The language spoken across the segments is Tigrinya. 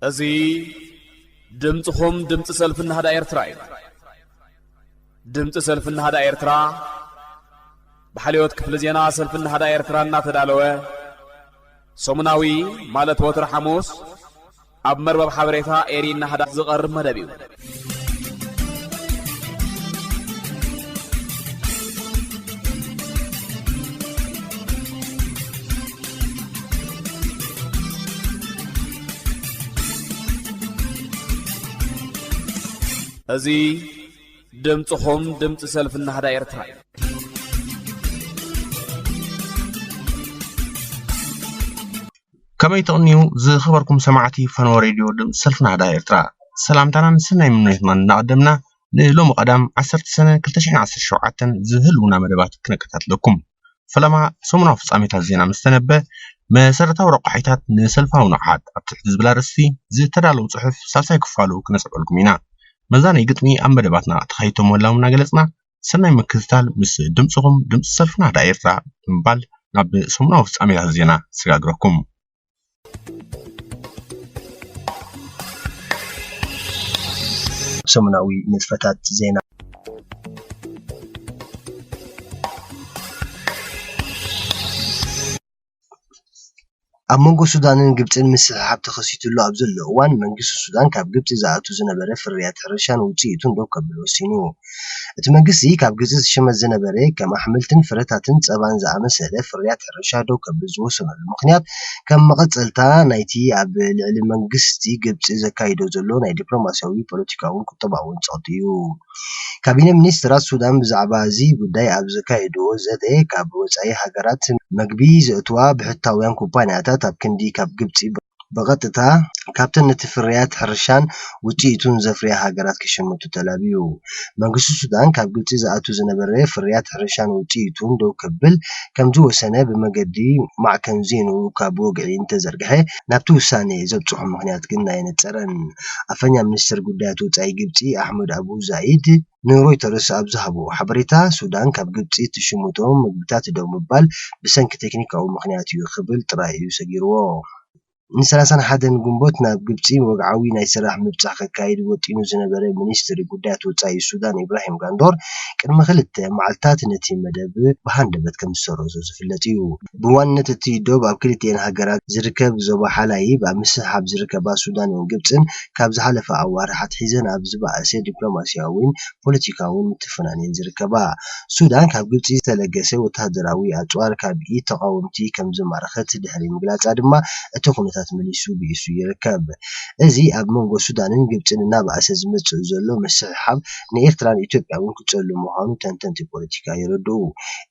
እዚ ድምፅኹም ድምፂ ሰልፊ ናህዳ ኤርትራ እዩ። ድምፂ ሰልፊ ናህዳ ኤርትራ ብሓልዮት ክፍሊ ዜና ሰልፊ ናህዳ ኤርትራ እናተዳለወ ሰሙናዊ፣ ማለት ወትሪ ሓሙስ፣ ኣብ መርበብ ሓበሬታ ኤሪ ናህዳ ዝቐርብ መደብ እዩ። እዚ ድምፅኹም ድምፂ ሰልፊ ናህዳ ኤርትራ እዩ። ከመይ ትቕንዩ ዝኸበርኩም ሰማዕቲ ፈነወ ሬድዮ ድምፂ ሰልፊ ናህዳ ኤርትራ? ሰላምታናን ሰናይ ምንዮትናን እናቐደምና፣ ንሎሚ ቀዳም ዓሰርተ ሰነ ክልተ ሽሕን ዓሰርተ ሸውዓተን ዝህልውና መደባት ክነከታትለኩም። ፈለማ ሰሙናዊ ፍጻሜታት ዜና ምስ ተነበ፣ መሰረታዊ ረቋሒታት ንሰልፋዊ ንቕሓት ኣብ ትሕቲ ዝብል ኣርእስቲ ዝተዳለወ ጽሑፍ ሳልሳይ ክፋሉ ክነስዕበልኩም ኢና። መዛነይ ግጥሚ ኣብ መደባትና ተኻይቶ ምህላው እናገለጽና፣ ሰናይ ምክትታል ምስ ድምጽኹም ድምጺ ሰልፊ ናህዳ ኤርትራ ብምባል ናብ ሰሙናዊ ፍጻሜታት ዜና ስጋግረኩም። ሰሙናዊ ንጥፈታት ዜና። ኣብ መንጎ ሱዳንን ግብጽን ምስሕሓብ ተኸሲቱሉ ኣብ ዘሎ እዋን፣ መንግስቲ ሱዳን ካብ ግብጺ ዝኣቱ ዝነበረ ፍርያት ሕርሻን ውጽኢቱን ደው ከብል ወሲኑ። እቲ መንግስቲ ካብ ግብጺ ዝሽመት ዝነበረ ከም ኣሕምልትን ፍረታትን ጸባን ዝኣመሰለ ፍርያት ሕርሻ ደው ከብል ዝወሰነሉ ምኽንያት፣ ከም መቐጸልታ ናይቲ ኣብ ልዕሊ መንግስቲ ግብጺ ዘካይዶ ዘሎ ናይ ዲፕሎማስያዊ፣ ፖለቲካውን ቁጠባውን ጸቕጢ እዩ። ካቢነ ሚኒስትራት ሱዳን ብዛዕባ እዚ ጉዳይ ኣብ ዘካየድዎ ዘተ፣ ካብ ወጻኢ ሃገራት መግቢ ዘእትዋ ብሕታውያን ኩባንያታት ኣብ ክንዲ ካብ ግብጺ ብቐጥታ ካብተን ነቲ ፍርያት ሕርሻን ውጽኢቱን ዘፍርያ ሃገራት ክሽምቱ ተላብዩ። መንግስቲ ሱዳን ካብ ግብጺ ዝኣቱ ዝነበረ ፍርያት ሕርሻን ውጽኢቱን ደው ከብል ከም ዝወሰነ ብመገዲ ማዕከን ዜንኡ ካብ ወግዒ እንተዘርግሐ፣ ናብቲ ውሳኔ ዘብጽሖ ምኽንያት ግን ኣየነጸረን። ኣፈኛ ሚኒስትር ጉዳያት ወጻኢ ግብጺ ኣሕመድ ኣቡ ዛይድ ንሮይተርስ ኣብ ዝሃቦ ሓበሬታ፣ ሱዳን ካብ ግብጺ ትሽምቶ ምግብታት ደው ምባል ብሰንኪ ቴክኒካዊ ምኽንያት እዩ ክብል ጥራይ እዩ ሰጊርዎ። ን ሰላሳን ሓደን ግንቦት ናብ ግብጺ ወግዓዊ ናይ ስራሕ ምብጻሕ ከካይድ ወጢኑ ዝነበረ ሚኒስትሪ ጉዳያት ወጻኢ ሱዳን ኢብራሂም ጋንዶር፣ ቅድሚ ክልተ መዓልታት ነቲ መደብ ብሃንደበት ከም ዝሰረዞ ዝፍለጥ እዩ። ብዋንነት እቲ ዶብ ኣብ ክልቲኤን ሃገራት ዝርከብ ዞባ ሓላይብ ኣብ ምስሕሓብ ዝርከባ ሱዳንን ግብጽን ካብ ዝሓለፈ ኣዋርሕ ኣትሒዘን ኣብ ዝበኣሰ ዲፕሎማስያዊን ፖለቲካውን ምትፍናን እየን ዝርከባ። ሱዳን ካብ ግብጺ ዝተለገሰ ወተሃደራዊ ኣጽዋር ካብ ኢድ ተቓወምቲ ከም ዝማረኸት ድሕሪ ምግላጻ ድማ፣ እቲ ኩነታት መሊሱ ብኢሱ ይርከብ። እዚ ኣብ መንጎ ሱዳንን ግብጽን እናበኣሰ ዝመጽእ ዘሎ ምስሕሓብ ንኤርትራን ኢትዮጵያ እውን ክጸሉ ምዃኑ ተንተንቲ ፖለቲካ የረድኡ።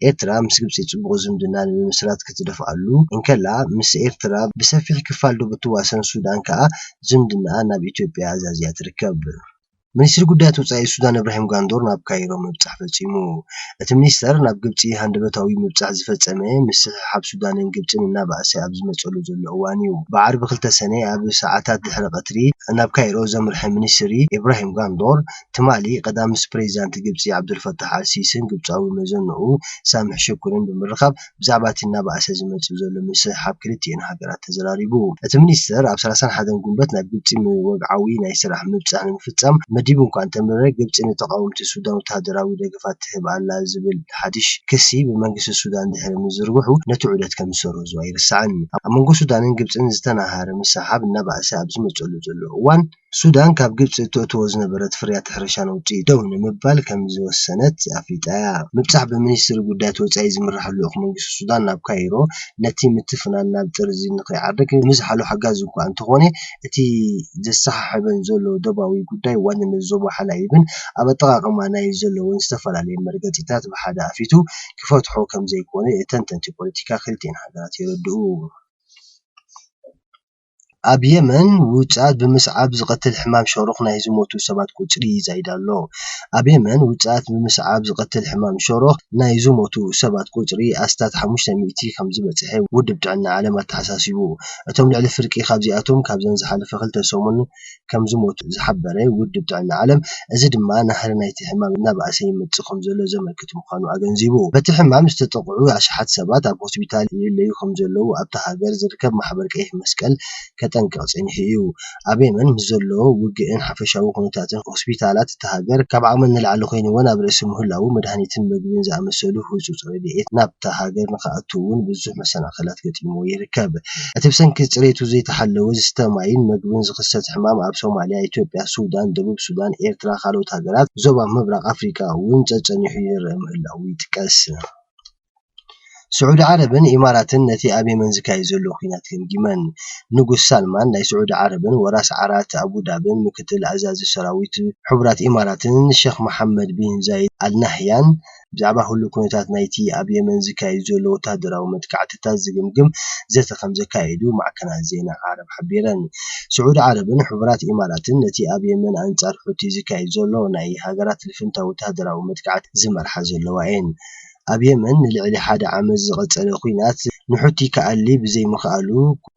ኤርትራ ምስ ግብጺ ጽቡቕ ዝምድና ንምምስራት ክትደፍኣሉ እንከላ፣ ምስ ኤርትራ ብሰፊሕ ክፋል ዶብ እትዋሰን ሱዳን ከኣ ዝምድናኣ ናብ ኢትዮጵያ ኣዛዝያ ትርከብ። ሚኒስትሪ ጉዳያት ወጻኢ ሱዳን እብራሂም ጋንዶር ናብ ካይሮ ምብጻሕ ፈጺሙ። እቲ ሚኒስተር ናብ ግብጺ ሃንደበታዊ ምብጻሕ ዝፈጸመ፣ ምስሕሓብ ሱዳንን ግብጽን እናበኣሰ ኣብ ዝመጸሉ ዘሎ እዋን እዩ። ብዓርቢ ክልተ ሰነ ኣብ ሰዓታት ድሕሪ ቀትሪ ናብ ካይሮ ዘምርሐ ሚኒስትሪ ኢብራሂም ጋንዶር፣ ትማሊ ቀዳም ምስ ፕሬዚዳንት ግብጺ ዓብዱልፈታሕ ኣልሲሲን ግብጻዊ መዘንኡ ሳምሕ ሽኩርን ብምርኻብ ብዛዕባ እቲ እናበኣሰ ዝመጽእ ዘሎ ምስሕሓብ ክልቲኤን ሃገራት ተዘራሪቡ። እቲ ሚኒስተር ኣብ ሰላሳን ሓደን ግንቦት ናብ ግብጺ ወግዓዊ ናይ ስራሕ ምብጻሕ ንምፍጻም መዲቡ እኳ እንተነበረ፣ ግብጺ ንተቓወምቲ ሱዳን ወተሃደራዊ ደገፋት ትህብ ኣላ ዝብል ሓድሽ ክሲ ብመንግስቲ ሱዳን ድሕሪ ምዝርግሑ፣ ነቲ ዑደት ከም ዝሰረዞ ኣይርሳዕን። ኣብ መንጎ ሱዳንን ግብጽን ዝተናሃረ ምስሕሓብ እናበኣሰ ኣብ ዝመጸሉ ዘሎ እዋን፣ ሱዳን ካብ ግብጺ እተእትዎ ዝነበረት ፍርያት ሕርሻን ውጽኢት ደው ንምባል ከም ዝወሰነት ኣፍሊጣ እያ። ምብጻሕ ብሚኒስትሪ ጉዳያት ወጻኢ ዝምራሕ ልኡኽ መንግስቲ ሱዳን ናብ ካይሮ፣ ነቲ ምትፍናን ናብ ጥርዚ ንኸይዓርግ ንምዝሓሉ ሓጋዚ እኳ እንተኾነ፣ እቲ ዘሰሓሕበን ዘሎ ዶባዊ ጉዳይ ዋንነት ዞባ ሓላይብን ኣብ ኣጠቓቕማ ናይ ዘለውን ዝተፈላለየ መርገጺታት ብሓደ ኣፊቱ ክፈትሖ ከም ዘይኮነ ተንተንቲ ፖለቲካ ክልቲኤን ሃገራት የረድኡ። ኣብ የመን ውጽኣት ብምስዓብ ዝቐትል ሕማም ሸሮኽ ናይ ዝሞቱ ሰባት ቁጽሪ ይዛይድ ኣሎ። ኣብ የመን ውጽኣት ብምስዓብ ዝቐትል ሕማም ሸሮኽ ናይ ዝሞቱ ሰባት ቁጽሪ ኣስታት ሓሙሽተ ሚእቲ ከም ዝበጽሐ ውድብ ጥዕና ዓለም ኣተሓሳሲቡ። እቶም ልዕሊ ፍርቂ ካብዚኣቶም ካብዘን ዝሓለፈ ክልተ ሰሙን ከም ዝሞቱ ዝሓበረ ውድብ ጥዕና ዓለም፣ እዚ ድማ ናህሪ ናይቲ ሕማም እናበኣሰ ይመጽእ ከም ዘሎ ዘመልክት ምዃኑ ኣገንዚቡ። በቲ ሕማም ዝተጠቕዑ ኣሽሓት ሰባት ኣብ ሆስፒታል ይእለዩ ከም ዘለዉ ኣብታ ሃገር ዝርከብ ማሕበር ቀይሕ መስቀል ከጠ ክጠንቀቕ ጸኒሑ እዩ። ኣብ የመን ምስ ዘሎ ውግእን ሓፈሻዊ ኩነታትን፣ ሆስፒታላት እታ ሃገር ካብ ዓቕመን ንላዕሊ ኮይንወን ኣብ ርእሲ ምህላዉ፣ መድሃኒትን መግብን ዝኣመሰሉ ህጹጽ ረድኤት ናብታ ሃገር ንኽኣቱ እውን ብዙሕ መሰናኽላት ገጢምዎ ይርከብ። እቲ ብሰንኪ ጽሬቱ ዘይተሓለወ ዝስተ ማይን መግብን ዝኽሰት ሕማም ኣብ ሶማልያ፣ ኢትዮጵያ፣ ሱዳን፣ ደቡብ ሱዳን፣ ኤርትራ፣ ካልኦት ሃገራት ዞባ ምብራቕ ኣፍሪቃ እውን ጸጸኒሑ ይረአ ምህላዉ ይጥቀስ። ስዑዲ ዓረብን ኢማራትን ነቲ ኣብ የመን ዝካየድ ዘሎ ኲናት ገምጊመን። ንጉስ ሳልማን ናይ ስዑዲ ዓረብን ወራስ ዓራት ኣቡዳብን ምክትል ኣዛዚ ሰራዊት ሕቡራት ኢማራትን ሸኽ መሓመድ ቢን ዛይድ ኣልናህያን ብዛዕባ ህሉው ኩነታት ናይቲ ኣብ የመን ዝካየድ ዘሎ ወተሃደራዊ መጥቃዕትታት ዝግምግም ዘተ ከም ዘካየዱ ማዕከናት ዜና ዓረብ ሓቢረን። ስዑዲ ዓረብን ሕቡራት ኢማራትን ነቲ ኣብ የመን ኣንጻር ሑቲ ዝካየድ ዘሎ ናይ ሃገራት ልፍንታዊ ወተሃደራዊ መጥቃዕቲ ዝመርሓ ዘለዋ እየን። ኣብ የመን ንልዕሊ ሓደ ዓመት ዝቐጸለ ኲናት ንሑቲ ክኣሊ ብዘይምኽኣሉ፣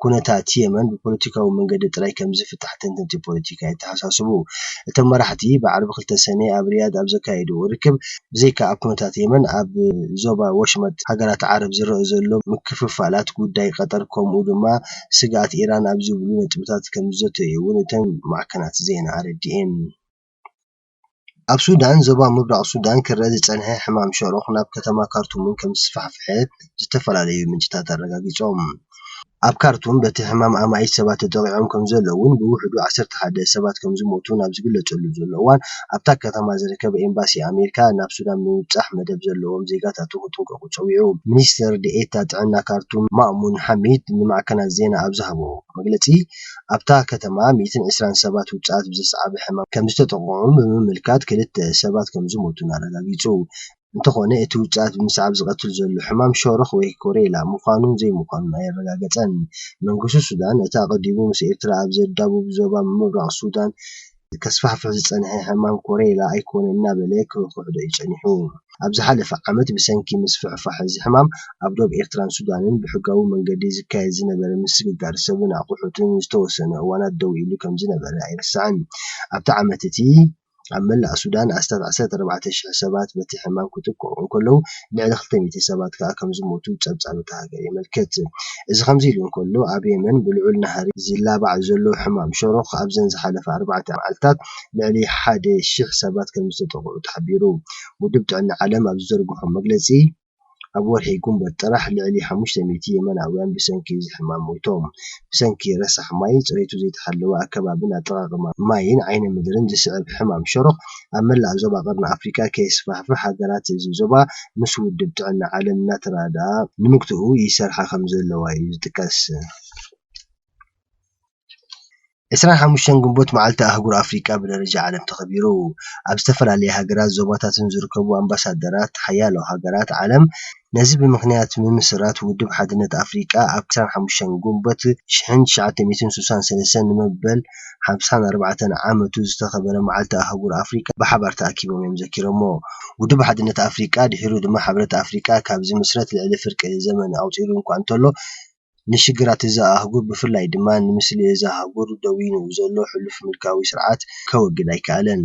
ኩነታት የመን ብፖለቲካዊ መንገዲ ጥራይ ከም ዝፍታሕ ተንተንቲ ፖለቲካ የተሓሳስቡ። እቶም መራሕቲ ብዓርቢ ክልተ ሰነ ኣብ ሪያድ ኣብ ዘካየድዎ ርክብ፣ ብዘይካ ኣብ ኩነታት የመን፣ ኣብ ዞባ ወሽመጥ ሃገራት ዓረብ ዝረአ ዘሎ ምክፍፋላት፣ ጉዳይ ቀጠር፣ ከምኡ ድማ ስግኣት ኢራን ኣብ ዝብሉ ነጥብታት ከም ዝዘተዩ እውን እተን ማዕከናት ዜና ኣረዲኤን። ኣብ ሱዳን፣ ዞባ ምብራቕ ሱዳን ክረአ ዝጸንሐ ሕማም ሸሮኽ ናብ ከተማ ካርቱም እውን ከም ዝስፋሕፍሐ ዝተፈላለዩ ምንጭታት ኣረጋጊጾም። ኣብ ካርቱም በቲ ሕማም ኣማኢት ሰባት ተጠቒዖም ከም ዘለውን ብውሕዱ ዓሰርተ ሓደ ሰባት ከም ዝሞቱን ኣብ ዝግለጸሉ ዘሎ እዋን፣ ኣብታ ከተማ ዝርከብ ኤምባሲ ኣሜሪካ ናብ ሱዳን ንምብጻሕ መደብ ዘለዎም ዜጋታቱ ክጥንቀቑ ጸዊዑ። ሚኒስትር ዴኤታ ጥዕና ካርቱም ማእሙን ሓሚድ ንማዕከናት ዜና ኣብ ዝሃቦ መግለጺ፣ ኣብታ ከተማ ሚእትን ዕስራን ሰባት ውጽኣት ብዘስዓበ ሕማም ከም ዝተጠቕዑ ብምምልካት፣ ክልተ ሰባት ከም ዝሞቱን ኣረጋጊጹ። እንተኾነ፣ እቲ ውጽኣት ብምስዓብ ዝቐትል ዘሎ ሕማም ሸሮኽ ወይ ኮሬላ ምዃኑን ዘይምዃኑን ኣየረጋገጸን። መንግስቲ ሱዳን፣ እቲ ኣቐዲሙ ምስ ኤርትራ ኣብ ዘዳቡብ ዞባ ምብራቕ ሱዳን ከስፋሕፍሕ ዝጸንሐ ሕማም ኮሬላ ኣይኮነን እናበለ ክኽሕዶ እዩ ጸኒሑ። ኣብ ዝሓለፈ ዓመት፣ ብሰንኪ ምስፍሕፋሕ እዚ ሕማም፣ ኣብ ዶብ ኤርትራን ሱዳንን ብሕጋዊ መንገዲ ዝካየድ ዝነበረ ምስግጋር ሰብን ኣቑሑትን ዝተወሰነ እዋናት ደው ኢሉ ከም ዝነበረ ኣይርሳዕን። ኣብቲ ዓመት እቲ፣ ኣብ መላእ ሱዳን ኣስታት ዓሰርተ ኣርባዕተ ሽሕ ሰባት በቲ ሕማም ክጥቅዑ እንከለዉ፣ ልዕሊ ክልተ ሚእቲ ሰባት ከኣ ከም ዝሞቱ ጸብጻብ እታ ሃገር የመልክት። እዚ ከምዚ ኢሉ እንከሎ፣ ኣብ የመን ብልዑል ናህሪ ዝላባዕ ዘሎ ሕማም ሸሮኽ ኣብዘን ዝሓለፋ ኣርባዕተ መዓልታት ልዕሊ ሓደ ሽሕ ሰባት ከም ዝተጠቕዑ ተሓቢሩ። ውድብ ጥዕና ዓለም ኣብ ዝዘርግሖ መግለጺ፣ ኣብ ወርሒ ጉንበት ጥራሕ ልዕሊ ሓሙሽተ ሚእቲ የመናውያን ብሰንኪ እዚ ሕማም ሞይቶም። ብሰንኪ ረሳሕ ማይ፣ ጽሬቱ ዘይተሓለወ ኣከባብን ኣጠቓቕማ ማይን ዓይኒ ምድርን ዝስዕብ ሕማም ሸሮኽ ኣብ መላእ ዞባ ቀርኒ ኣፍሪቃ ከየስፋሕፍሕ ሃገራት እዚ ዞባ ምስ ውድብ ጥዕና ዓለም እናተራድኣ ንምግትኡ ይሰርሓ ከም ዘለዋ እዩ ዝጥቀስ። ዕስራን ሓሙሽተን ግንቦት መዓልቲ ኣህጉር ኣፍሪቃ ብደረጃ ዓለም ተኸቢሩ። ኣብ ዝተፈላለያ ሃገራት፣ ዞባታትን ዝርከቡ ኣምባሳደራት ሓያሎ ሃገራት ዓለም ነዚ ብምኽንያት ምምስራት ውድብ ሓድነት ኣፍሪቃ ኣብ ዕስራን ሓሙሽተን ግንቦት ሽሕን ትሽዓተ ሚእትን ስሳን ሰለስተን ንመበል ሓምሳን ኣርባዕተን ዓመቱ ዝተኸበረ መዓልቲ ኣህጉር ኣፍሪቃ ብሓባር ተኣኪቦም እዮም ዘኪሮሞ። ውድብ ሓድነት ኣፍሪቃ ድሒሩ ድማ ሕብረት ኣፍሪቃ ካብ ዝምስረት ልዕሊ ፍርቂ ዘመን ኣቑጺሩ እኳ እንተሎ፣ ንሽግራት እዛ ኣህጉር ብፍላይ ድማ ንምስሊ እዛ ኣህጉር ደዊኑ ዘሎ ሕሉፍ ምልካዊ ስርዓት ከወግድ ኣይከኣለን።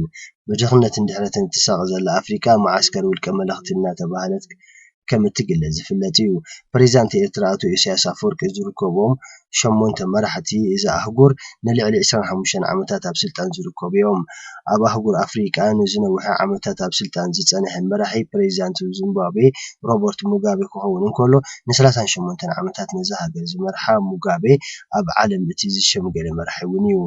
ብድኽነትን ድሕረትን እትሳቐ ዘላ ኣፍሪቃ መዓስከር ውልቀ መለኽቲ እናተባህለት ከም እትግለጽ ዝፍለጥ እዩ። ፕሬዚዳንት ኤርትራ ኣቶ ኢሳያስ ኣፈወርቂ ዝርከቦም ሸሞንተ መራሕቲ እዛ ኣህጉር ንልዕሊ ዕስራን ሓሙሽተን ዓመታት ኣብ ስልጣን ዝርከቡ እዮም። ኣብ ኣህጉር ኣፍሪቃ ንዝነውሐ ዓመታት ኣብ ስልጣን ዝጸንሐ መራሒ ፕሬዚዳንት ዚምባብዌ ሮበርት ሙጋቤ ክኸውን እንከሎ፣ ንሰላሳን ሸሞንተን ዓመታት ነዛ ሃገር ዝመርሓ ሙጋቤ ኣብ ዓለም እቲ ዝሸምገለ መራሒ እውን እዩ።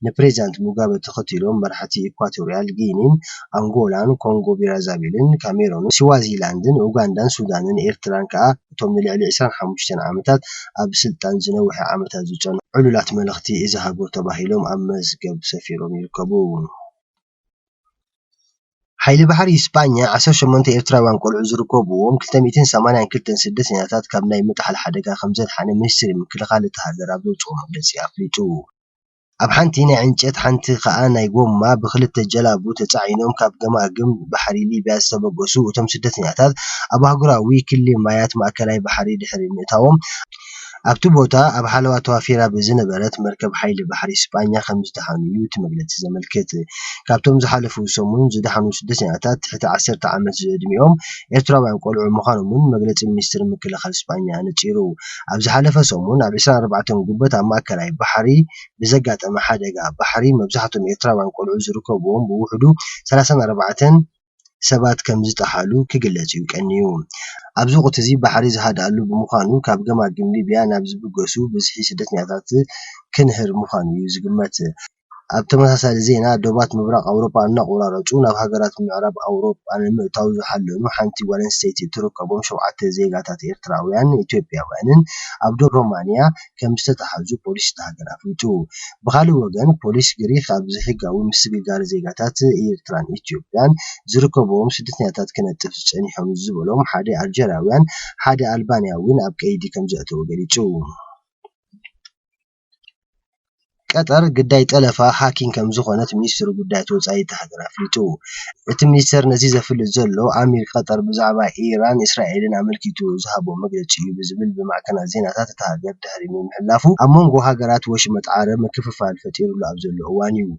ንፕሬዚዳንት ሙጋቤ ተኸቲሎም መራሕቲ ኢኳቶሪያል ጊኒን፣ ኣንጎላን፣ ኮንጎ ብራዛቪልን፣ ካሜሮንን፣ ስዋዚላንድን፣ ኡጋንዳን፣ ሱዳንን ኤርትራን ከኣ እቶም ንልዕሊ ዕስራን ሓሙሽተን ዓመታት ኣብ ስልጣን ዝነውሐ ዓመታት ዝጸንሑ ዕሉላት መለኽቲ እዛ ሃገር ተባሂሎም ኣብ መዝገብ ሰፊሮም ይርከቡ። ሓይሊ ባሕሪ ስጳኛ ዓሰርተ ሸሞንተ ኤርትራውያን ቆልዑ ዝርከብዎም ክልተ ሚእትን ሰማንያን ክልተን ስደተኛታት ካብ ናይ ምጥሓል ሓደጋ ከም ዘድሓነ ሚኒስትሪ ምክልኻል እታ ሃገር ኣብ ዘውጽኦ መግለጺ ኣፍሊጡ። ኣብ ሓንቲ ናይ ዕንጨት ሓንቲ ከኣ ናይ ጎማ ብክልተ ጀላቡ ተጻዒኖም ካብ ገማግም ባሕሪ ሊብያ ዝተበገሱ እቶም ስደተኛታት ኣብ ኣህጉራዊ ክሊ ማያት ማእከላይ ባሕሪ ድሕሪ ምእታዎም ኣብቲ ቦታ ኣብ ሓለዋ ተዋፊራ ብዝነበረት መርከብ ሓይሊ ባሕሪ ስጳኛ ከም ዝደሓኑ እዩ እቲ መግለጺ ዘመልክት። ካብቶም ዝሓለፉ ሰሙን ዝደሓኑ ስደተኛታት ትሕቲ ዓሰርተ ዓመት ዝዕድሚኦም ኤርትራውያን ቆልዑ ምዃኖም እውን መግለጺ ሚኒስትሪ ምክልኻል ስጳኛ ኣነጺሩ። ኣብ ዝሓለፈ ሰሙን ኣብ ዕስራን ኣርባዕተን ጉንበት ኣብ ማእከላይ ባሕሪ ብዘጋጠመ ሓደጋ ባሕሪ መብዛሕትኦም ኤርትራውያን ቆልዑ ዝርከብዎም ብውሕዱ ሰላሳን ኣርባዕተን ሰባት ከም ዝጠሓሉ ክግለጽ እዩ ቀንዩ። ኣብዚ ወቕቲ እዚ ባሕሪ ዝሃድኣሉ ብምዃኑ ካብ ገማግም ሊብያ ናብ ዝብገሱ ብዝሒ ስደተኛታት ክንህር ምዃኑ እዩ ዝግመት። ኣብ ተመሳሳሊ ዜና፣ ዶባት ምብራቕ ኣውሮጳ እናቖራረጹ ናብ ሃገራት ምዕራብ ኣውሮጳ ንምእታው ዝሓለኑ ሓንቲ ጓል ኣንስተይቲ እትርከቦም ሸውዓተ ዜጋታት ኤርትራውያን ኢትዮጵያውያንን ኣብ ዶብ ሮማንያ ከም ዝተታሕዙ ፖሊስ እታ ሃገር ኣፍሊጡ። ብኻልእ ወገን፣ ፖሊስ ግሪኽ ኣብ ዘይሕጋዊ ምስግጋር ዜጋታት ኤርትራን ኢትዮጵያን ዝርከብዎም ስደተኛታት ክነጥፍ ጸኒሖም ዝበሎም ሓደ ኣልጀርያውያን ሓደ ኣልባንያውን ኣብ ቀይዲ ከም ዘእተወ ገሊጹ። ቀጠር ግዳይ ጠለፋ ሃኪንግ ከም ዝኾነት ሚኒስትሪ ጉዳያት ወጻኢ እታ ሃገር ኣፍሊጡ። እቲ ሚኒስተር ነዚ ዘፍልጥ ዘሎ፣ ኣሚር ቀጠር ብዛዕባ ኢራን እስራኤልን ኣመልኪቱ ዝሃቦ መግለጺ እዩ ብዝብል ብማዕከናት ዜናታት እታ ሃገር ድሕሪ ምምሕላፉ፣ ኣብ መንጎ ሃገራት ወሽመጥ ዓረብ ምክፍፋል ፈጢሩሉ ኣብ ዘሎ እዋን እዩ።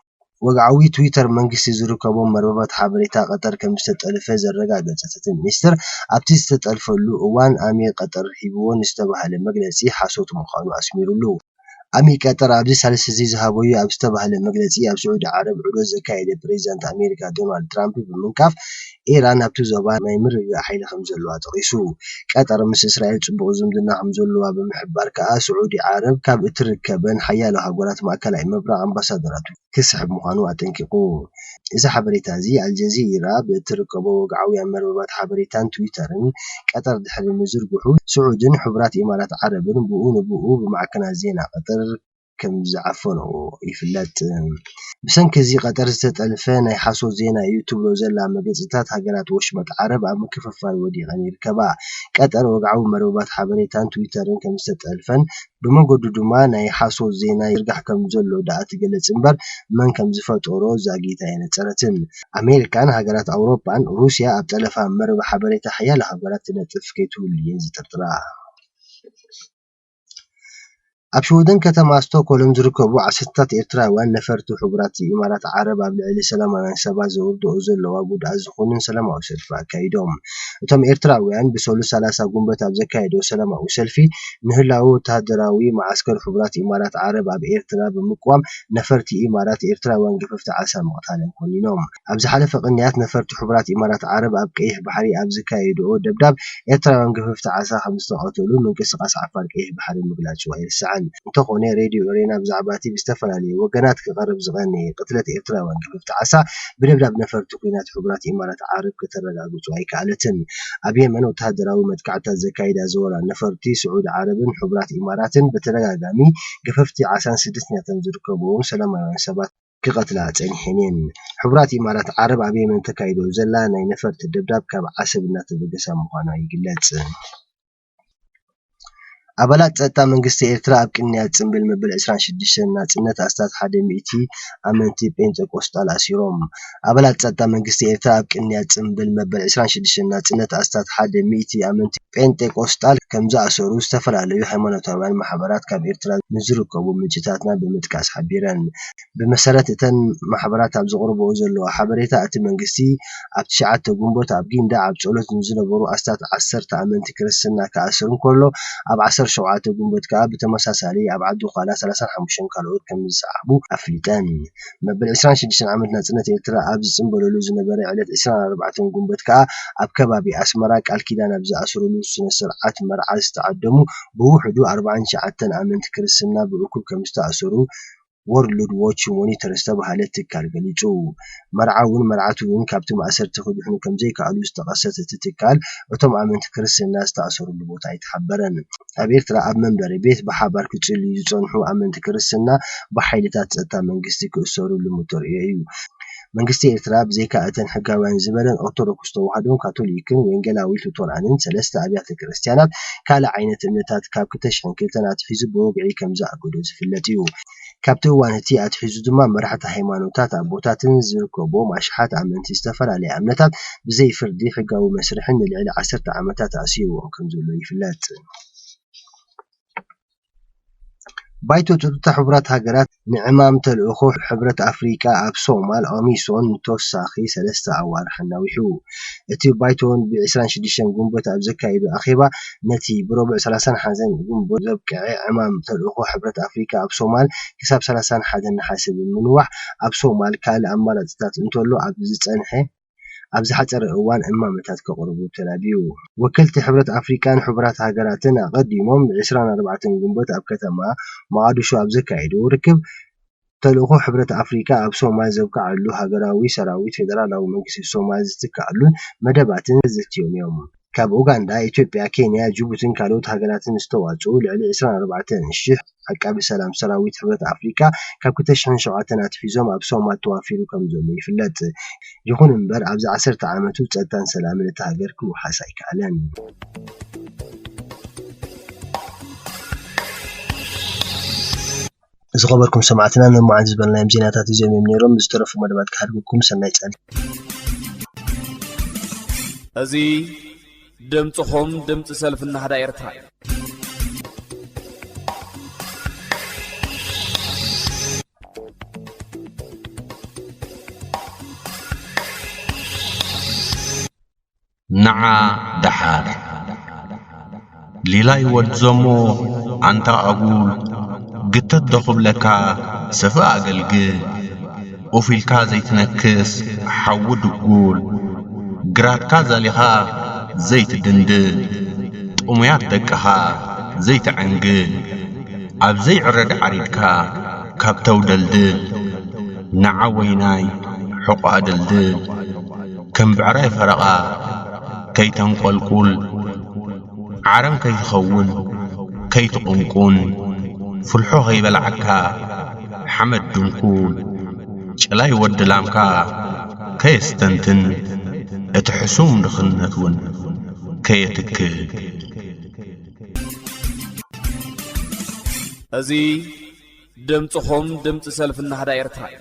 ወግዓዊ ትዊተር መንግስቲ ዝርከቦም መርበባት ሓበሬታ ቀጠር ከም ዝተጠልፈ ዘረጋገጸት እቲ ሚኒስትር፣ ኣብቲ ዝተጠልፈሉ እዋን ኣሚር ቀጠር ሂብዎ ንዝተባህለ መግለጺ ሓሶት ምዃኑ ኣስሚሩሉ። ኣሚር ቀጠር ኣብዚ ሳልስቲ እዚ ዝሃበዮ ኣብ ዝተባህለ መግለጺ፣ ኣብ ስዑዲ ዓረብ ዑደት ዘካየደ ፕሬዚዳንት ኣሜሪካ ዶናልድ ትራምፕ ብምንቃፍ፣ ኢራን ናብቲ ዞባ ናይ ምርግጋእ ሓይሊ ከም ዘለዋ ጠቒሱ። ቀጠር ምስ እስራኤል ጽቡቕ ዝምድና ከም ዘለዋ ብምሕባር ከኣ፣ ስዑዲ ዓረብ ካብ እትርከበን ሓያሎ ሃገራት ማእከላይ ምብራቕ ኣምባሳደራቱ ክስሕብ ምዃኑ ኣጠንቂቑ። እዚ ሓበሬታ እዚ ኣልጀዚራ ብእትርከቦ ወግዓውያን መርበባት ሓበሬታን ትዊተርን ቀጠር ድሕሪ ምዝርግሑ፣ ስዑድን ሕቡራት ኢማራት ዓረብን ብኡ ንብኡ ብማዕከናት ዜና ቀጠር ከም ዝዓፈንኦ ይፍለጥ። ብሰንኪ እዚ ቀጠር ዝተጠልፈ ናይ ሓሶት ዜና እዩ ትብሎ ዘላ መግለጺታት ሃገራት ወሽመጥ ዓረብ ኣብ ምክፍፋል ወዲቐን ይርከባ። ቀጠር ወግዓዊ መርበባት ሓበሬታን ትዊተርን ከም ዝተጠልፈን ብመንገዱ ድማ ናይ ሓሶት ዜና ይዝርጋሕ ከም ዘሎ ደኣ ትገልጽ እምበር መን ከም ዝፈጠሮ ዛጊት ኣየነጸረትን። ኣሜሪካን ሃገራት ኣውሮጳን ሩስያ ኣብ ጠለፋ መርበብ ሓበሬታ ሓያሎ ሃገራት ትነጥፍ ከይትህሉ እየን ዝጥርጥራ። ኣብ ሽወደን ከተማ ስቶክሆልም ዝርከቡ ዓሰርታት ኤርትራውያን ነፈርቲ ሕቡራት ኢማራት ዓረብ ኣብ ልዕሊ ሰላማውያን ሰባት ዘውርድኦ ዘለዋ ጉድኣት ዝኹንን ሰላማዊ ሰልፊ ኣካይዶም። እቶም ኤርትራውያን ብሰሉስ ሰላሳ ጉንበት ኣብ ዘካየድዎ ሰላማዊ ሰልፊ ንህላወ ወተሃደራዊ መዓስከር ሕቡራት ኢማራት ዓረብ ኣብ ኤርትራ ብምቅዋም ነፈርቲ ኢማራት ኤርትራውያን ገፈፍቲ ዓሳ ምቕታለን ኮኒኖም። ኣብ ዝሓለፈ ቅንያት ነፈርቲ ሕቡራት ኢማራት ዓረብ ኣብ ቀይሕ ባሕሪ ኣብ ዘካየድኦ ደብዳብ ኤርትራውያን ገፈፍቲ ዓሳ ከም ዝተቐተሉ ምንቅስቓስ ዓፋር ቀይሕ ባሕሪ ምግላጹ ኣይርሳዕን። እንተኾነ፣ ሬድዮ ኤሬና ብዛዕባ እቲ ብዝተፈላለየ ወገናት ክቐርብ ዝቐነየ ቅትለት ኤርትራውያን ገፈፍቲ ዓሳ ብደብዳብ ነፈርቲ ኲናት ሕቡራት ኢማራት ዓረብ ከተረጋግጾ ኣይከኣለትን። ኣብ የመን ወተሃደራዊ መጥቃዕትታት ዘካይዳ ዝነበራ ነፈርቲ ስዑዲ ዓረብን ሕቡራት ኢማራትን ብተደጋጋሚ ገፈፍቲ ዓሳን ስደተኛታትን ዝርከብዎም ሰላማውያን ሰባት ክቐትላ ጸኒሐን እየን። ሕቡራት ኢማራት ዓረብ ኣብ የመን ተካይዶ ዘላ ናይ ነፈርቲ ደብዳብ ካብ ዓሰብ እናተበገሳ ምዃና ይግለጽ። ኣባላት ጸጥታ መንግስቲ ኤርትራ ኣብ ቅንያት ጽምብል መበል ዕስራን ሽዱሽተን ናጽነት ኣስታት ሓደ ሚእቲ ኣመንቲ ጴንጠቆስጣል ኣሲሮም። ኣባላት ጸጥታ መንግስቲ ኤርትራ ኣብ ቅንያት ጽምብል መበል ዕስራን ሽዱሽተን ናጽነት ኣስታት ሓደ ሚእቲ ኣመንቲ ጴንጠቆስጣል ከም ዝኣሰሩ ዝተፈላለዩ ሃይማኖታውያን ማሕበራት ካብ ኤርትራ ንዝርከቡ ምንጭታትና ብምጥቃስ ሓቢረን። ብመሰረት እተን ማሕበራት ኣብ ዘቕርብኦ ዘለዋ ሓበሬታ፣ እቲ መንግስቲ ኣብ ትሽዓተ ጉንበት ኣብ ጊንዳዕ ኣብ ጸሎት ንዝነበሩ ኣስታት ዓሰርተ ኣመንቲ ክርስትና ክኣስር እንከሎ፣ ኣብ ዓሰርተ ሸውዓተ ጉንበት ከኣ ብተመሳሳሊ ኣብ ዓዲ ዃላ ሰላሳን ሓሙሽተን ካልኦት ከም ዝሰዓቡ ኣፍሊጠን። መበል ዕስራን ሽዱሽተን ዓመት ናጽነት ኤርትራ ኣብ ዝጽምበለሉ ዝነበረ ዕለት ዕስራን ኣርባዕተን ጉንበት ከኣ ኣብ ከባቢ ኣስመራ ቃል ኪዳን ኣብ ዝኣስርሉ ስነ ስርዓት መርዓ ዝተዓደሙ ብውሕዱ ኣርባዓን ትሽዓተን ኣመንቲ ክርስትና ብእኩብ ከም ዝተኣሰሩ ወርልድ ዎች ሞኒተር ዝተባህለ ትካል ገሊጹ። መርዓውን መርዓትን እውን ካብቲ ማእሰርቲ ክድሕኑ ከም ዘይከኣሉ ዝጠቐሰት እቲ ትካል፣ እቶም ኣመንቲ ክርስትና ዝተኣሰሩሉ ቦታ ኣይተሓበረን። ኣብ ኤርትራ ኣብ መንበሪ ቤት ብሓባር ክጽልዩ ዝጸንሑ ኣመንቲ ክርስትና ብሓይልታት ጸጥታ መንግስቲ ክእሰሩ ልሙድ ተርእዮ እዩ። መንግስቲ ኤርትራ ብዘይካ እተን ሕጋውያን ዝበለን ኦርቶዶክስ ተዋህዶን ካቶሊክን ወንጌላዊት ሉተራንን ሰለስተ ኣብያተ ክርስትያናት ካልእ ዓይነት እምነታት ካብ ክልተ ሽሕን ክልተን ኣትሒዙ ብወግዒ ከም ዝኣገዶ ዝፍለጥ እዩ። ካብቲ እዋን እቲ ኣትሒዙ ድማ መራሕቲ ሃይማኖታት ኣቦታትን ዝርከብዎም ኣሽሓት ኣመንቲ ዝተፈላለያ እምነታት ብዘይ ፍርዲ ሕጋዊ መስርሕን ንልዕሊ ዓሰርተ ዓመታት ኣሲርዎም ከም ዘሎ ይፍለጥ። ባይቶ ጸጥታ ሕቡራት ሃገራት ንዕማም ተልእኾ ሕብረት ኣፍሪቃ ኣብ ሶማል ኣሚሶም ንተወሳኺ ሰለስተ ኣዋርሕ ኣናዊሑ። እቲ ባይቶ ብ ዕስራን ሽዱሽተን ግንቦት ኣብ ዘካየዶ ኣኼባ፣ ነቲ ብረቡዕ ሰላሳን ሓደን ግንቦት ዘብቅዐ ዕማም ተልእኾ ሕብረት ኣፍሪቃ ኣብ ሶማል ክሳብ ሰላሳን ሓደን ነሓሰ ብምንዋሕ፣ ኣብ ሶማል ካልእ ኣማራጺታት እንተሎ ኣብ ዝጸንሐ ኣብ ዝሓጸረ እዋን እማመታት ከቕርቡ ተላብዩ። ወከልቲ ሕብረት ኣፍሪቃን ሕቡራት ሃገራትን ኣቐዲሞም ብ ዕስራን ኣርባዕተን ግንቦት ኣብ ከተማ መቓዲሾ ኣብ ዘካየድዎ ርክብ፣ ተልእኾ ሕብረት ኣፍሪቃ ኣብ ሶማል ዘብቅዓሉ ሃገራዊ ሰራዊት ፌደራላዊ መንግስቲ ሶማል ዝትክኣሉን መደባትን ዘትዮም እዮም። ካብ ኡጋንዳ፣ ኢትዮጵያ፣ ኬንያ፣ ጅቡትን ካልኦት ሃገራትን ዝተዋጽኡ ልዕሊ ዕስራን ኣርባዕተን ሽሕ ዓቃቢ ሰላም ሰራዊት ሕብረት ኣፍሪቃ ካብ ክልተ ሽሕን ሸውዓተን ኣትሒዞም ኣብ ሶማል ተዋፊሩ ከም ዘሎ ይፍለጥ። ይኹን እምበር፣ ኣብዚ ዓሰርተ ዓመቱ ጸጥታን ሰላምን እታ ሃገር ክውሓስ ኣይከኣለን። ዝኸበርኩም ሰማዕትና፣ ንመዓልቲ ዝበልናዮም ዜናታት እዚኦም እዮም ነይሮም። ዝተረፉ መደባት ክሓድጉኩም፣ ሰናይ ጸኒ። እዚ ድምፅኹም ድምፂ ሰልፊ ናህዳ ኤርትራ እዩ። ንዓ ደሓር። ሊላይ ወድ ዘሞ፣ ኣንታ ኣጉል፣ ግተት ዶ ክብለካ፣ ሰፍእ ኣገልግል። ኡፍ ኢልካ ዘይትነክስ ሓዊ ድጉል፣ ግራትካ ዘሊኻ ዘይትድንድል፣ ጥሙያት ደቅኻ ዘይተዐንግል፣ ኣብ ዘይዕረድ ዓሪድካ ካብ ተውደልድል፣ ንዓ ወይናይ ሕቖ ኣደልድል፣ ከም ብዕራይ ፈረቓ ከይተንቆልቁል፣ ዓረም ከይትኸውን ከይትቑንቁን፣ ፍልሖ ከይበልዓካ ሓመድ ድንኩል፣ ጨላይ ወዲ ላምካ ከየስተንትን፣ እቲ ሕሱም ድኽነት እውን ከየትክል። እዚ ድምፅኹም ድምፂ ሰልፊ ናህዳ ኤርትራ እዩ።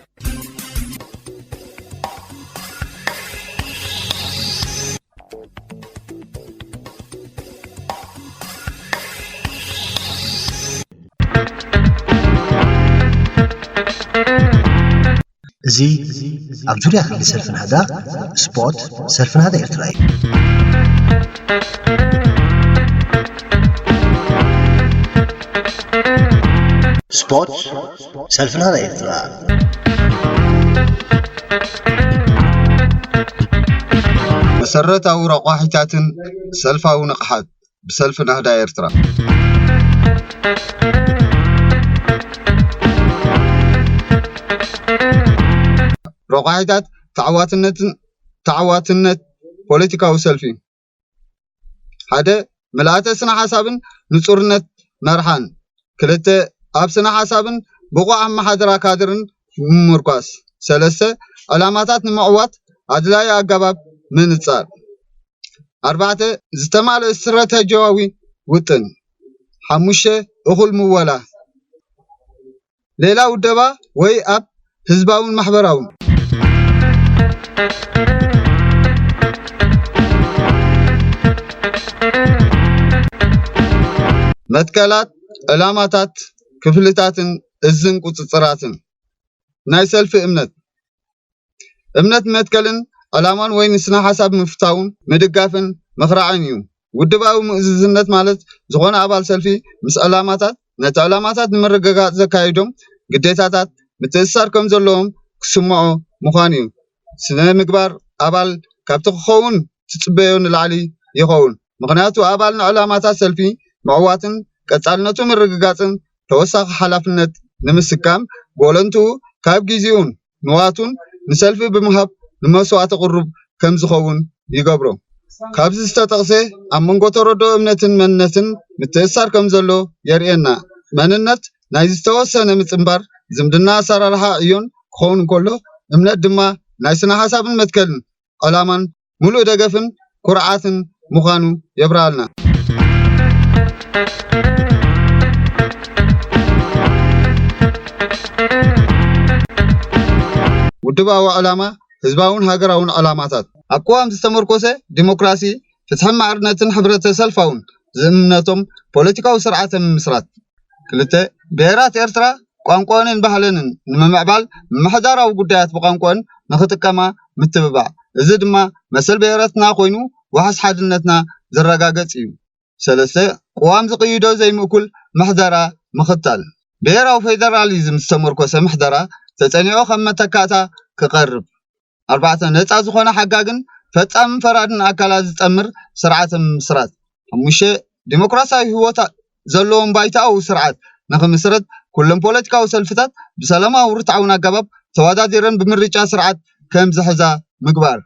እዚ ኣብ ዙርያ ክሊ ሰልፊ ናህዳ ስፖት ሰልፊ ናህዳ ኤርትራ እዩ። ስፖት ሰልፊ ናህዳ ኤርትራ። መሰረታዊ ረቋሒታትን ሰልፋዊ ንቕሓት ብሰልፊ ናህዳ ኤርትራ። ረቋሒታት ተዓዋትነትን ተዓዋትነት ፖለቲካዊ ሰልፊ። ሓደ፣ ምልኣተ ስነ ሓሳብን ንጹርነት መርሓን። ክልተ፣ ኣብ ስነ ሓሳብን ብቑዕ ኣመሓድራ ካድርን ምምርኳስ። ሰለስተ፣ ዕላማታት ንምዕዋት ኣድላዪ ኣገባብ ምንጻር። ኣርባዕተ፣ ዝተማልአ ስትራተጂያዊ ውጥን። ሓሙሽተ፣ እኹል ምወላ። ሌላ ውደባ ወይ ኣብ ህዝባውን ማሕበራውን። መትከላት፣ ዕላማታት፣ ክፍልታትን እዝን ቁጽጽራትን። ናይ ሰልፊ እምነት። እምነት መትከልን ዕላማን ወይ ንስነ ሓሳብ ምፍታውን ምድጋፍን ምኽራዕን እዩ። ውድባዊ ምእዝዝነት ማለት ዝኾነ ኣባል ሰልፊ ምስ ዕላማታት፣ ነቲ ዕላማታት ንምርግጋጽ ዘካይዶም ግዴታታት ምትእስሳር ከም ዘለዎም ክስምዖ ምዃን እዩ። ስነ ምግባር ኣባል ካብቲ ክኸውን ትጽበዮ ንላዕሊ ይኸውን። ምኽንያቱ ኣባል ንዕላማታት ሰልፊ ምዕዋትን ቀጻልነቱ ምርግጋጽን ተወሳኺ ሓላፍነት ንምስካም ብወለንትኡ ካብ ግዜኡን ንዋቱን ንሰልፊ ብምሃብ ንመስዋእቲ ቅሩብ ከም ዝኸውን ይገብሮ። ካብዚ ዝተጠቕሰ ኣብ መንጎ ተረድኦ እምነትን መንነትን ምትእስሳር ከም ዘሎ የርእየና። መንነት ናይ ዝተወሰነ ምጽንባር ዝምድና ኣሰራርሓ ዕዮን ክኸውን እንከሎ፣ እምነት ድማ ናይ ስነ ሓሳብን መትከልን ዕላማን ምሉእ ደገፍን ኩርዓትን ምዃኑ የብርሃልና። ውድባዊ ዕላማ፣ ህዝባውን ሃገራውን ዕላማታት። ኣብ ቅዋም ዝተመርኮሰ ዲሞክራሲ፣ ፍትሕን ማዕርነትን ሕብረተ ሰልፋውን ዝእምነቶም ፖለቲካዊ ስርዓተ ምምስራት። ክልተ፣ ብሄራት ኤርትራ ቋንቋኦንን ባህለንን ንምምዕባል ምምሕዳራዊ ጉዳያት ብቋንቋኦን ንኽጥቀማ ምትብባዕ። እዚ ድማ መሰል ብሄራትና ኮይኑ ዋሕስ ሓድነትና ዝረጋገጽ እዩ። ሰለስተ፣ ቅዋም ዝቕይዶ ዘይምእኩል ምሕደራ ምኽታል። ብሄራዊ ፌደራሊዝም ዝተመርኮሰ ምሕደራ ተጸኒዑ ከም መተካእታ ክቐርብ። ኣርባዕተ፣ ነጻ ዝኾነ ሓጋግን ፈጻምን ፈራድን ኣካላት ዝጠምር ስርዓት ምስራት። ሓሙሽተ፣ ዲሞክራሲያዊ ህይወት ዘለዎም ባይታዊ ስርዓት ንኽምስረት ኩሎም ፖለቲካዊ ሰልፍታት ብሰላማዊ ርትዓውን ኣገባብ ተወዳዲረን ብምርጫ ስርዓት ከም ዝሕዛ ምግባር።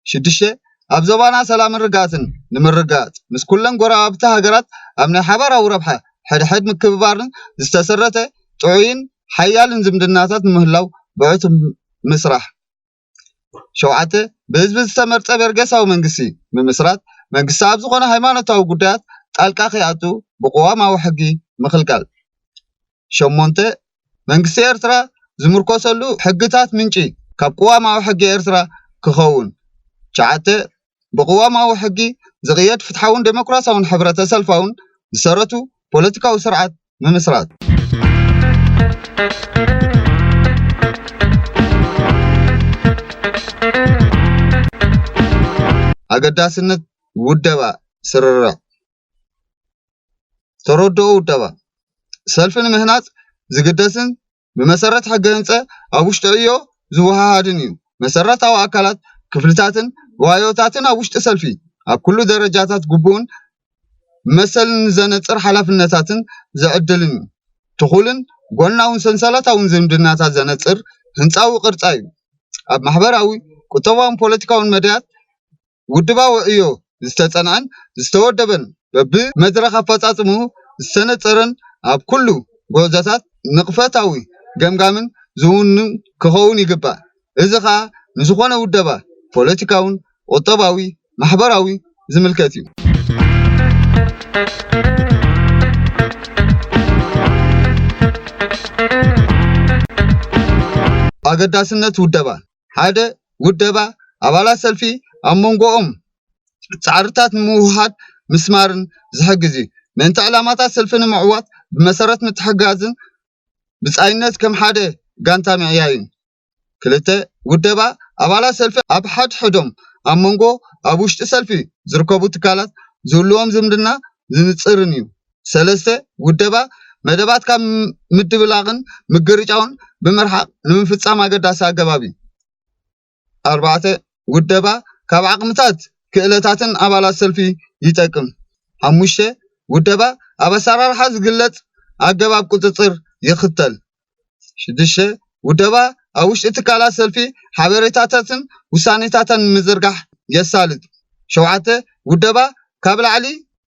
ሽዱሽተ፣ ኣብ ዞባና ሰላምን ርግኣትን ንምርግጋጽ ምስ ኩለን ጎረባብቲ ሃገራት ኣብ ናይ ሓባራዊ ረብሓ ሕድሕድ ምክብባርን ዝተሰረተ ጥዑይን ሓያልን ዝምድናታት ንምህላው ብዕቱብ ምስራሕ። ሸውዓተ፣ ብህዝቢ ዝተመርጸ በርጌሳዊ መንግስቲ ምምስራት፣ መንግስቲ ኣብ ዝኾነ ሃይማኖታዊ ጉዳያት ጣልቃ ከይኣቱ ብቅዋማዊ ሕጊ ምኽልካል። ሸሞንተ፣ መንግስቲ ኤርትራ ዝምርኮሰሉ ሕግታት ምንጪ ካብ ቅዋማዊ ሕጊ ኤርትራ ክኸውን። ትሽዓተ፣ ብቅዋማዊ ሕጊ ዝቕየድ ፍትሓውን ዴሞክራሲያውን ሕብረተሰልፋውን ዝሰረቱ ፖለቲካዊ ስርዓት ምምስራት። ኣገዳስነት ውደባ ስርርዕ። ተረድኦ ውደባ ሰልፊ ንምህናጽ ዝግደስን ብመሰረት ሕገ ህንጸ ኣብ ውሽጢ ዕዮ ዝወሃሃድን እዩ። መሰረታዊ ኣካላት፣ ክፍልታትን ዋዮታትን ኣብ ውሽጢ ሰልፊ ኣብ ኩሉ ደረጃታት ግቡእን መሰልን ዘነጽር ሓላፍነታትን ዝዕድልን እዩ። ትኹልን ጎናውን ሰንሰለታውን ዝምድናታት ዘነጽር ህንጻዊ ቅርጻ እዩ። ኣብ ማሕበራዊ፣ ቁጠባውን ፖለቲካውን መዳያት ውድባዊ ዕዮ ዝተጸንዐን ዝተወደበን በብመድረኽ ኣፈጻጽምኡ ዝተነጸረን ኣብ ኩሉ ጉዕዞታት ንቕፈታዊ ገምጋምን ዝውንን ክኸውን ይግባእ። እዚ ኸኣ ንዝኾነ ውደባ ፖለቲካውን ቁጠባዊ ማሕበራዊ ዝምልከት እዩ። ኣገዳስነት ውደባ ሓደ ውደባ ኣባላት ሰልፊ ኣብ መንጎኦም ጻዕርታት ንምውህሃድ ምስማርን ዝሕግዝ እዩ። ምእንቲ ዕላማታት ሰልፊ ንምዕዋት ብመሰረት ምትሕግጋዝን ብጻይነት ከም ሓደ ጋንታ ምዕያይን። ክልተ ውደባ ኣባላት ሰልፊ ኣብ ሓድሕዶም ኣብ መንጎ ኣብ ውሽጢ ሰልፊ ዝርከቡ ትካላት ዝህልዎም ዝምድና ዝንጽርን እዩ። ሰለስተ ውደባ መደባት ካብ ምድብላቕን ምግርጫውን ብምርሓቕ ንምፍጻም ኣገዳሲ ኣገባብ እዩ። ኣርባዕተ ውደባ ካብ ዓቕምታት ክእለታትን ኣባላት ሰልፊ ይጠቅም። ሓሙሽተ ውደባ ኣብ ኣሰራርሓ ዝግለጽ ኣገባብ ቁጽጽር ይኽተል። ሽዱሽተ ውደባ ኣብ ውሽጢ ትካላት ሰልፊ ሓበሬታታትን ውሳኔታትን ምዝርጋሕ የሳልጥ። ሸውዓተ ውደባ ካብ ላዕሊ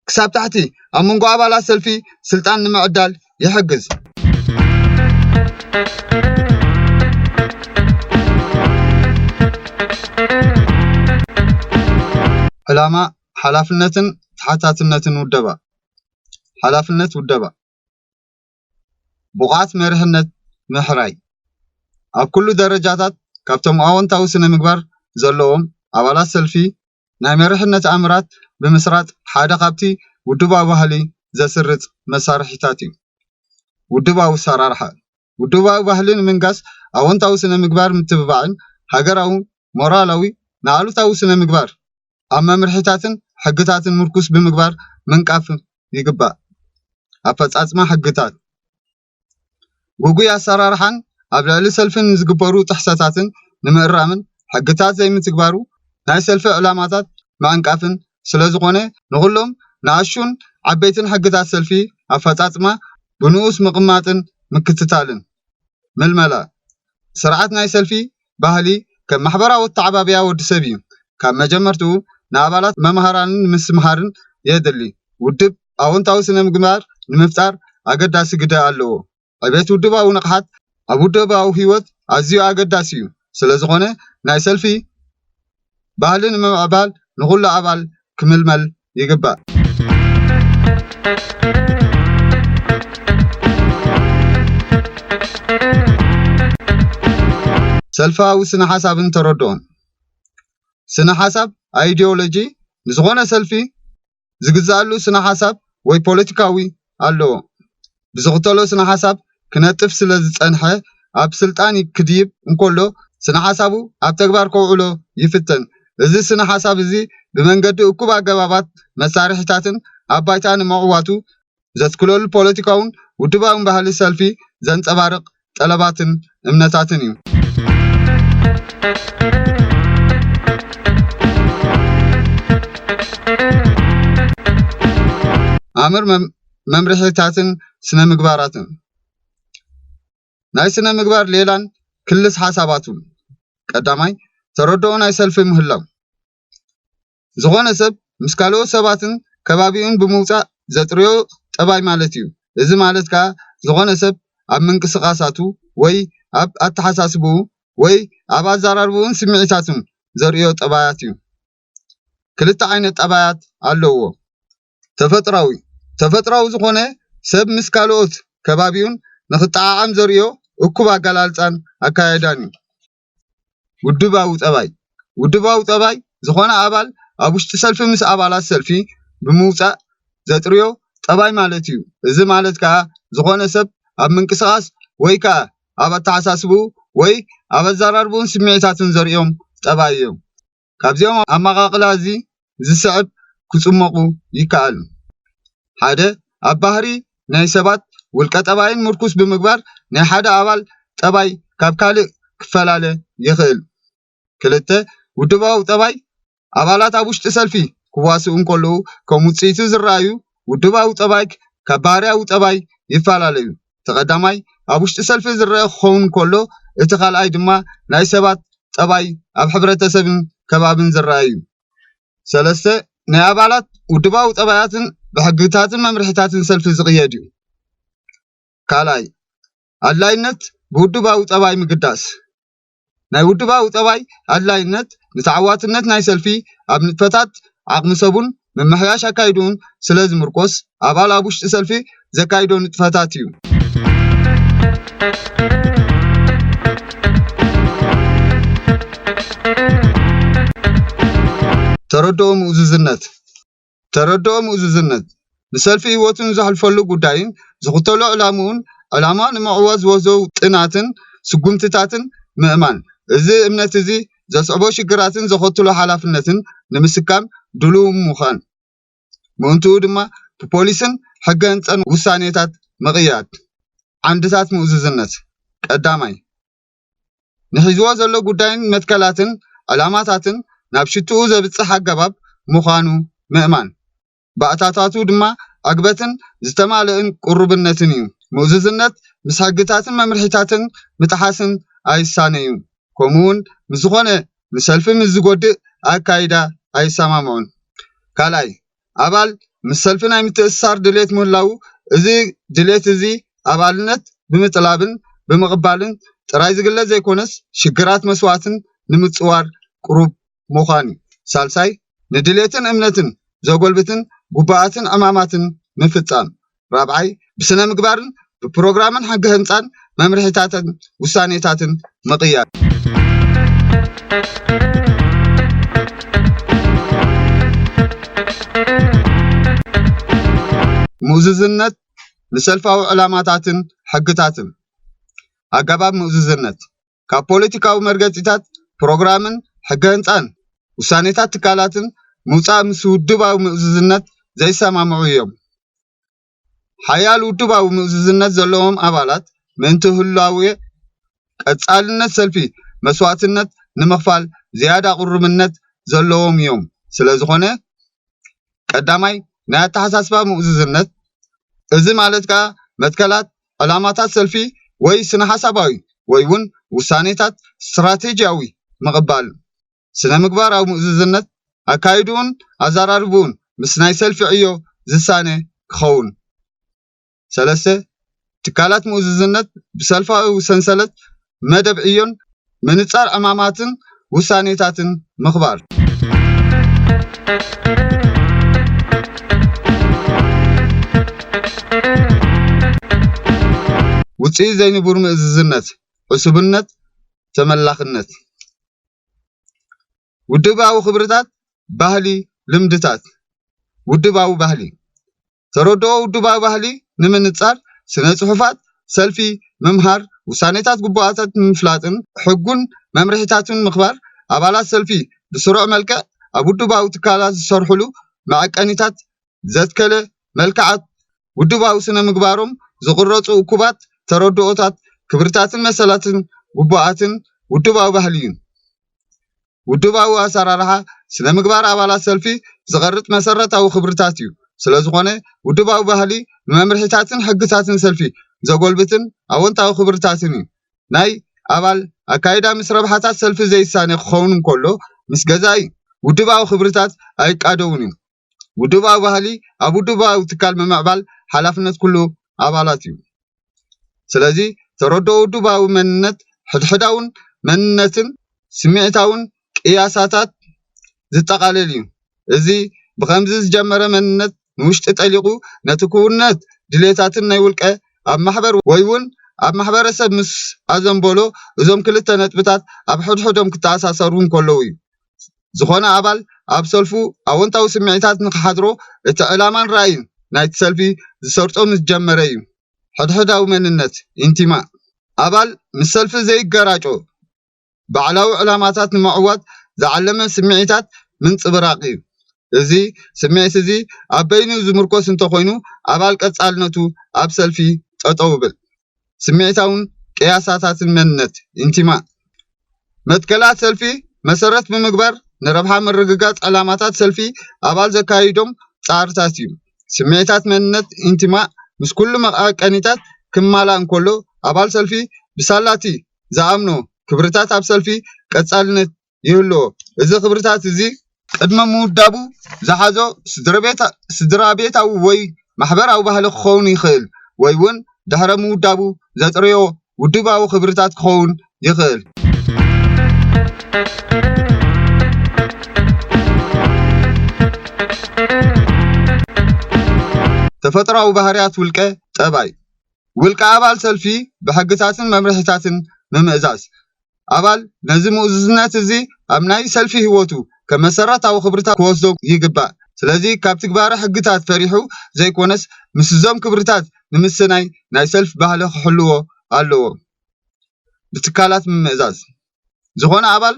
ክሳብ ታሕቲ ኣብ መንጎ ኣባላት ሰልፊ ስልጣን ንምዕዳል ይሕግዝ። ዕላማ ሓላፍነትን ተሓታትነትን ውደባ። ሓላፍነት ውደባ ብቕዓት መሪሕነት ምሕራይ። ኣብ ኩሉ ደረጃታት ካብቶም ኣወንታዊ ስነ ምግባር ዘለዎም ኣባላት ሰልፊ ናይ መሪሕነት ኣምራት ብምስራጽ ሓደ ካብቲ ውድባዊ ባህሊ ዘስርጽ መሳርሒታት እዩ። ውድባዊ ኣሰራርሓ። ውድባዊ ባህሊ ንምንጋስ ኣወንታዊ ስነ ምግባር ምትብባዕን ሃገራዊ ሞራላዊ ንኣሉታዊ ስነ ምግባር ኣብ መምርሒታትን ሕግታትን ምርኩስ ብምግባር ምንቃፍ ይግባእ። ኣፈጻጽማ ሕግታት። ግጉይ ኣሰራርሓን ኣብ ልዕሊ ሰልፍን ዝግበሩ ጥሕሰታትን ንምእራምን ሕግታት ዘይምትግባሩ ናይ ሰልፊ ዕላማታት ምዕንቃፍን ስለ ዝኾነ ንኹሎም ንኣሹን ዓበይትን ሕግታት ሰልፊ ኣፈጻጽማ ብንኡስ ምቕማጥን ምክትታልን። ምልመላ። ስርዓት ናይ ሰልፊ ባህሊ ከም ማሕበራዊ ኣተዓባብያ ወዲ ሰብ እዩ። ካብ መጀመርትኡ ንኣባላት መምሃራንን ምስትምሃርን የድሊ። ውድብ ኣወንታዊ ስነ ምግባር ንምፍጣር ኣገዳሲ ግደ ኣለዎ። ዕቤት ውድባዊ ንቕሓት ኣብ ውድባዊ ህይወት ኣዝዩ ኣገዳሲ እዩ። ስለ ዝኾነ ናይ ሰልፊ ባህሊ ንምምዕባል ንኹሉ ኣባል ክምልመል ይግባእ። ሰልፋዊ ስነ ሓሳብን ተረድኦን። ስነ ሓሳብ፣ ኣይዲዮሎጂ፣ ንዝኾነ ሰልፊ ዝግዛኣሉ ስነ ሓሳብ ወይ ፖለቲካዊ ኣለዎ። ብዝኽተሎ ስነ ሓሳብ ክነጥፍ ስለ ዝጸንሐ ኣብ ስልጣን ክድይብ እንከሎ ስነ ሓሳቡ ኣብ ተግባር ከውዕሎ ይፍተን። እዚ ስነ ሓሳብ እዚ ብመንገዲ እኩብ ኣገባባት መሳርሒታትን ኣብ ባይታ ንምዕዋቱ ዘትክለሉ ፖለቲካውን ውድባውን ባህሊ ሰልፊ ዘንጸባርቕ ጠለባትን እምነታትን እዩ። ኣምር መም- መምርሒታትን ስነ ምግባራትን ናይ ስነ ምግባር ሌላን ክልስ ሓሳባቱን ቀዳማይ ተረድኦ ናይ ሰልፊ ምህላው ዝኾነ ሰብ ምስ ካልኦት ሰባትን ከባቢኡን ብምውፃእ ዘጥርዮ ጠባይ ማለት እዩ። እዚ ማለት ከዓ ዝኾነ ሰብ ኣብ ምንቅስቃሳቱ ወይ ኣብ ኣተሓሳስብኡ ወይ ኣብ ኣዘራርብኡን ስምዒታቱን ዘርእዮ ጠባያት እዩ። ክልተ ዓይነት ጠባያት ኣለዎ። ተፈጥራዊ ተፈጥራዊ ዝኾነ ሰብ ምስ ካልኦት ከባቢኡን ንክጠዓዓም ዘርእዮ እኩብ ኣገላልፃን ኣካያይዳን እዩ። ውድባዊ ጠባይ ውድባዊ ጠባይ ዝኾነ ኣባል ኣብ ውሽጢ ሰልፊ ምስ ኣባላት ሰልፊ ብምውፃእ ዘጥርዮ ጠባይ ማለት እዩ። እዚ ማለት ከዓ ዝኾነ ሰብ ኣብ ምንቅስቃስ ወይ ከዓ ኣብ ኣተሓሳስብኡ ወይ ኣብ ኣዘራርብኡን ስምዒታትን ዘርእዮም ጠባይ እዮም። ካብዚኦም ኣመቓቕላ እዚ ዝስዕብ ክፅመቑ ይከኣል። ሓደ ኣብ ባህሪ ናይ ሰባት ውልቀ ጠባይን ምርኩስ ብምግባር ናይ ሓደ ኣባል ጠባይ ካብ ካልእ ክፈላለ ይኽእል። ክልተ ውድባዊ ጠባይ ኣባላት ኣብ ውሽጢ ሰልፊ ክዋስኡ እንከለዉ ከም ውፅኢቱ ዝረኣዩ ውድባዊ ጠባይ ካብ ባህርያዊ ጠባይ ይፈላለዩ። እቲ ቀዳማይ ኣብ ውሽጢ ሰልፊ ዝረአ ክኸውን እንከሎ እቲ ካልኣይ ድማ ናይ ሰባት ጠባይ ኣብ ሕብረተሰብን ከባብን ዝረኣዩ። ሰለስተ ናይ ኣባላት ውድባዊ ጠባያትን ብሕግታትን መምርሒታትን ሰልፊ ዝቕየድ እዩ። ካልኣይ ኣድላይነት ብውድባዊ ጠባይ ምግዳስ ናይ ውድባዊ ጠባይ ኣድላይነት ንተዓዋትነት ናይ ሰልፊ ኣብ ንጥፈታት ዓቕሚ ሰቡን ምምሕያሽ ኣካይድኡን ስለ ዝምርኮስ ኣባል ኣብ ውሽጢ ሰልፊ ዘካይዶ ንጥፈታት እዩ። ተረድኦ ምእዙዝነት ተረድኦ ምእዙዝነት ንሰልፊ ህይወቱን ዘሕልፈሉ ጉዳይን ዝኽተሎ ዕላምኡን ዕላማ ንምዕዋት ዝወስዶ ጥናትን ስጉምትታትን ምእማን። እዚ እምነት እዚ ዘስዕቦ ሽግራትን ዘኸትሎ ሓላፍነትን ንምስካም ድሉው ምዃን። ምእንትኡ ድማ ብፖሊስን ሕገ ህንፀን ውሳኔታት ምቕያድ። ዓንድታት ምእዙዝነት ቀዳማይ ንሒዝዎ ዘሎ ጉዳይን መትከላትን ዕላማታትን ናብ ሽትኡ ዘብጽሕ ኣገባብ ምዃኑ ምእማን። ባእታታቱ ድማ ኣግበትን ዝተማልእን ቅሩብነትን እዩ። ምእዙዝነት ምስ ሕግታትን መምርሒታትን ምጥሓስን ኣይሳነዩን። ከምኡውን ምስ ዝኾነ ንሰልፊ ምስ ዝጎድእ ኣካይዳ ኣይሰማምዑን። ካልኣይ ኣባል ምስ ሰልፊ ናይ ምትእስሳር ድሌት ምህላዉ፣ እዚ ድሌት እዚ ኣባልነት ብምጥላብን ብምቕባልን ጥራይ ዝግለጽ ዘይኮነስ፣ ሽግራት መስዋእትን ንምጽዋር ቅሩብ ምዃን እዩ። ሳልሳይ ንድሌትን እምነትን ዘጎልብትን ግቡኣትን ዕማማትን ምፍጻም። ራብዓይ ብስነ ምግባርን ብፕሮግራምን ሕገ ህንጻን መምርሒታትን ውሳኔታትን ምቕያር። ምእዙዝነት ንሰልፋዊ ዕላማታትን ሕግታትን። ኣገባብ ምእዙዝነት ካብ ፖለቲካዊ መርገጺታት፣ ፕሮግራምን ሕገ ህንጻን ውሳኔታት ትካላትን ምውጻእ ምስ ውድባዊ ምእዙዝነት ዘይሰማምዑ እዮም። ሓያል ውድባዊ ምእዙዝነት ዘለዎም ኣባላት ምእንቲ ህላዌ ቀጻልነት ሰልፊ መስዋእትነት ንምኽፋል ዝያዳ ቅሩብነት ዘለዎም እዮም። ስለ ዝኾነ ቀዳማይ ናይ ኣተሓሳስባ ምእዙዝነት፣ እዚ ማለት ከኣ መትከላት፣ ዕላማታት ሰልፊ ወይ ስነ ሓሳባዊ ወይ እውን ውሳኔታት ስትራቴጂያዊ ምቕባል። ስነ ምግባራዊ ምእዙዝነት ኣካይድኡን ኣዘራርብኡን ምስ ናይ ሰልፊ ዕዮ ዝሳነ ክኸውን። ሰለስተ ትካላት ምእዙዝነት ብሰልፋዊ ሰንሰለት መደብ ዕዮን ምንጻር ዕማማትን ውሳኔታትን ምኽባር። ውጽኢት ዘይንቡር ምእዙዝነት፣ ዕሱብነት፣ ተመላኽነት። ውድባዊ ክብርታት፣ ባህሊ፣ ልምድታት። ውድባዊ ባህሊ። ተረድኦ ውድባዊ ባህሊ ንምንጻር ስነ ጽሑፋት ሰልፊ ምምሃር፣ ውሳኔታት ግቡኣታት ምፍላጥን ሕጉን መምርሒታቱን ምኽባር፣ ኣባላት ሰልፊ ብስሩዕ መልክዕ ኣብ ውድባዊ ትካላት ዝሰርሕሉ መዐቀኒታት ዘትከለ መልክዓት ውድባዊ ስነ ምግባሮም ዝቕረጹ እኩባት ተረድኦታት፣ ክብርታትን መሰላትን ግቡኣትን ውድባዊ ባህሊ እዩ። ውድባዊ ኣሰራርሓ ስነ ምግባር ኣባላት ሰልፊ ዝቐርጽ መሰረታዊ ክብርታት እዩ። ስለ ዝኾነ ውድባዊ ባህሊ ንመምርሒታትን ሕግታትን ሰልፊ ዘጎልብትን ኣወንታዊ ክብርታትን እዩ። ናይ ኣባል ኣካይዳ ምስ ረብሓታት ሰልፊ ዘይሳነ ክኸውን እንከሎ ምስ ገዛኢ ውድባዊ ክብርታት ኣይቃደውን እዩ። ውድባዊ ባህሊ ኣብ ውድባዊ ትካል ምምዕባል ሓላፍነት ኩሉ ኣባላት እዩ። ስለዚ ተረድኦ ውድባዊ መንነት ሕድሕዳውን መንነትን ስምዒታውን ቅያሳታት ዝጠቓለል እዩ። እዚ ብኸምዚ ዝጀመረ መንነት ንውሽጢ ጠሊቑ ነቲ ክውነት ድሌታትን ናይ ውልቀ ኣብ ማሕበር ወይ እውን ኣብ ማሕበረሰብ ምስ ኣዘንበሎ እዞም ክልተ ነጥብታት ኣብ ሕድሕዶም ክተኣሳሰሩ እንከለዉ እዩ። ዝኾነ ኣባል ኣብ ሰልፉ ኣወንታዊ ስምዒታት ንክሓድሮ እቲ ዕላማን ራእይን ናይቲ ሰልፊ ዝሰርጾ ምስ ጀመረ እዩ። ሕድሕዳዊ መንነት ኢንቲማ ኣባል ምስ ሰልፊ ዘይገራጮ ባዕላዊ ዕላማታት ንምዕዋት ዝዓለመ ስምዒታት ምንጽብራቕ እዩ። እዚ ስምዒት እዚ ኣብ በይኑ ዝምርኮስ እንተኾይኑ ኣባል ቀጻልነቱ ኣብ ሰልፊ ጠጠው ይብል። ስምዒታውን ቅያሳታትን መንነት ኢንቲማ መትከላት ሰልፊ መሰረት ብምግባር ንረብሓ ምርግጋጽ ዕላማታት ሰልፊ ኣባል ዘካይዶም ጻዕርታት እዩ። ስምዒታት መንነት ኢንቲማ ምስ ኩሉ መዐቀኒታት ክማላእ እንከሎ ኣባል ሰልፊ ብሳላቲ ዝኣምኖ ክብርታት ኣብ ሰልፊ ቀጻልነት ይህልዎ። እዚ ክብርታት እዚ ቅድመ ምውዳቡ ዝሓዞ ስድራ ቤታ- ስድራ ቤታዊ ወይ ማሕበራዊ ባህሊ ክኸውን ይኽእል ወይ እውን ድሕረ ምውዳቡ ዘጥረዮ ውድባዊ ክብርታት ክኸውን ይኽእል። ተፈጥሮኣዊ ባህርያት ውልቀ ጠባይ ውልቀ ኣባል ሰልፊ ብሕግታትን መምርሒታትን ምምእዛዝ ኣባል ነዚ ምእዙዝነት እዚ ኣብ ናይ ሰልፊ ህይወቱ ከም መሰረታዊ ክብርታት ክወስዶ ይግባእ። ስለዚ ካብ ትግባረ ሕግታት ፈሪሑ ዘይኮነስ ምስዞም ክብርታት ንምስናይ ናይ ሰልፍ ባህሊ ክሕልዎ ኣለዎ። ብትካላት ምምእዛዝ ዝኾነ ኣባል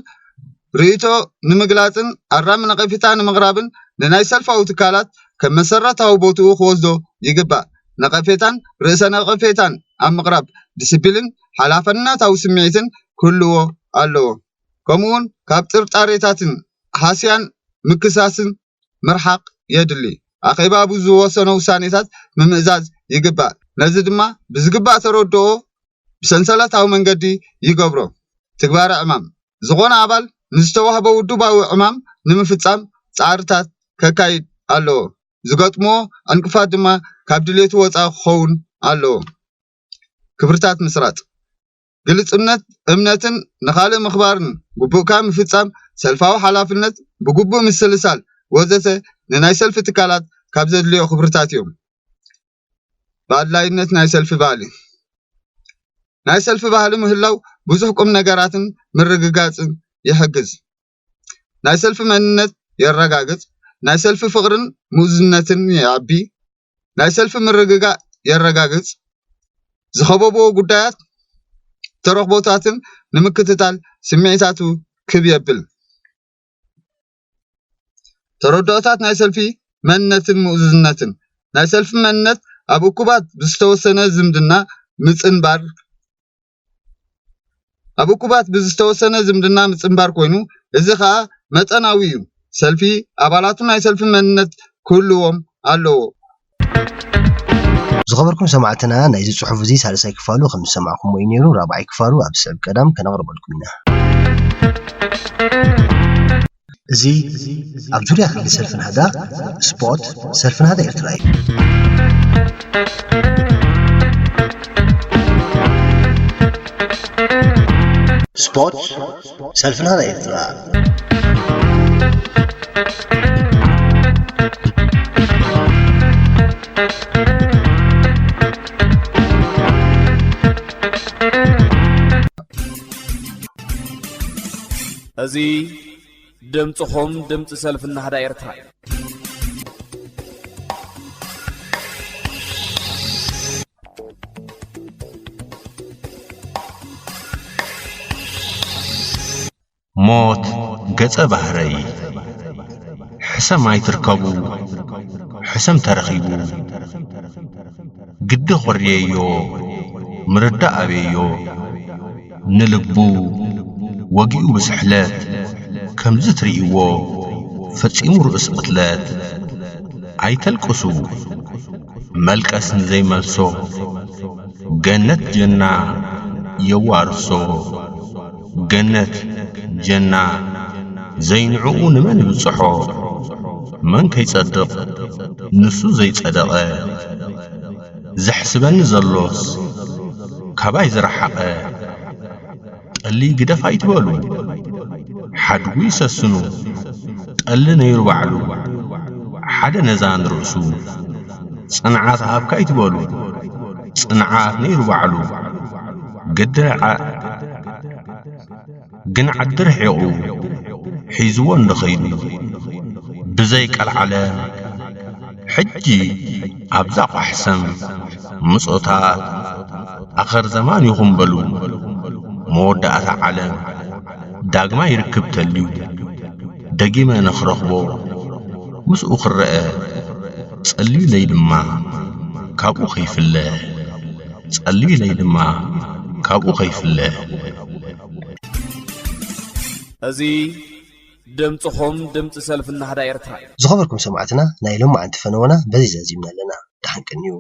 ርእይቶ ንምግላጽን ኣራሚ ነቐፌታ ንምቕራብን ንናይ ሰልፋዊ ትካላት ከም መሰረታዊ ቦትኡ ክወስዶ ይግባእ። ነቐፌታን ርእሰ ነቐፌታን ኣብ ምቕራብ ዲስፕሊን ሓላፍነታዊ ስምዒትን ክህልዎ ኣለዎ። ከምኡውን ካብ ጥርጣሬታትን ሃስያን ምክሳስን ምርሓቕ የድሊ። ኣኼባ ብዝወሰኖ ውሳኔታት ምምእዛዝ ይግባእ። ነዚ ድማ ብዝግባእ ተረድኦ ብሰንሰለታዊ መንገዲ ይገብሮ። ትግባረ ዕማም ዝኾነ ኣባል ንዝተዋህቦ ውድባዊ ዕማም ንምፍጻም ጻዕርታት ከካይድ ኣለዎ። ዝገጥምዎ ዕንቅፋት ድማ ካብ ድሌቱ ወጻኢ ክኸውን ኣለዎ። ክብርታት ምስራጽ ግልጽነት እምነትን ንኻልእ ምኽባርን ግቡእካ ምፍጻም ሰልፋዊ ሓላፍነት ብግቡእ ምስልሳል ወዘተ ንናይ ሰልፊ ትካላት ካብ ዘድልዮ ክብርታት እዮም። ብኣድላይነት ናይ ሰልፊ ባህሊ ናይ ሰልፊ ባህሊ ምህላው ብዙሕ ቁም ነገራትን ምርግጋጽን ይሕግዝ። ናይ ሰልፊ መንነት የረጋግጽ። ናይ ሰልፊ ፍቕርን ምእዙዝነትን የዕቢ። ናይ ሰልፊ ምርግጋእ የረጋግጽ። ዝኸበብዎ ጉዳያት ተረኽቦታትን ንምክትታል ስምዒታቱ ክብ የብል። ተረድኦታት ናይ ሰልፊ መንነትን ምእዙዝነትን ናይ ሰልፊ መንነት ኣብ እኩባት ብዝተወሰነ ዝምድና ምጽንባር ኣብ እኩባት ብዝተወሰነ ዝምድና ምጽንባር ኮይኑ እዚ ኸኣ መጠናዊ እዩ። ሰልፊ ኣባላቱ ናይ ሰልፊ መንነት ክህልዎም ኣለዎ። ዝኸበርኩም ሰማዕትና ናይዚ ጽሑፍ እዚ ሳልሳይ ክፋሉ ከም ዝሰማዕኩሞ እዩ ነይሩ። ራብዓይ ክፋሉ ኣብ ስዕብ ቀዳም ከነቕርበልኩም ኢና። እዚ ኣብ ዙርያ ክሊ ሰልፊ ናህዳ ስፖት ሰልፊ ናህዳ ኤርትራ እዩ። ስፖት ሰልፊ ናህዳ ኤርትራ እዚ ድምፅኹም ድምፂ ሰልፊ ናህዳ ኤርትራ እዩ። ሞት ገጸ ባህረይ። ሕሰም ኣይትርከቡ፣ ሕሰም ተረኺቡ። ግዲ ኾርየዮ፣ ምርዳእ ኣበዮ። ንልቡ ወጊኡ ብስሕለት፣ ከምዚ ትርእይዎ፣ ፈጺሙ ርእስ ቅትለት። ኣይተልቅሱ፣ መልቀስ ንዘይመልሶ፣ ገነት ጀና የዋርሶ። ገነት ጀና ዘይንዕኡ ንመን ይብጽሖ? መን ከይጸድቕ ንሱ ዘይጸደቐ? ዘሕስበኒ ዘሎስ ካባይ ዝረሓቐ። ጠሊ ግደፍ ኣይትበሉ፣ ሓድጉ ይሰስኑ። ጠሊ ነይሩ ባዕሉ፣ ሓደ ነዛ ንርእሱ። ጽንዓት ሃብካ ኣይትበሉ፣ ጽንዓት ነይሩ ባዕሉ። ግድረ ዓ-፣ ግን ዓዲ ርሒቑ ሒዝዎ እንድኸይዱ ብዘይ ቀልዓለም። ሕጂ ኣብዛ ቋሕሰም ምጾታት ኣኸር ዘማን ይኹን በሉ። መወዳእታ ዓለም ዳግማይ ርክብ ተልዩ፣ ደጊመ ንኽረኽቦ ምስኡ ክረአ፣ ጸልዩለይ ድማ ካብኡ ከይፍለ፣ ጸልዩለይ ድማ ካብኡ ከይፍለ። እዚ ድምፅኹም ድምፂ ሰልፊ ናህዳ ኤርትራ እዩ። ዝኸበርኩም ሰማዕትና፣ ናይ ሎማዓንቲ ፈነወና በዚ ዘዚምና ኣለና። ደሓን ቀንዩ።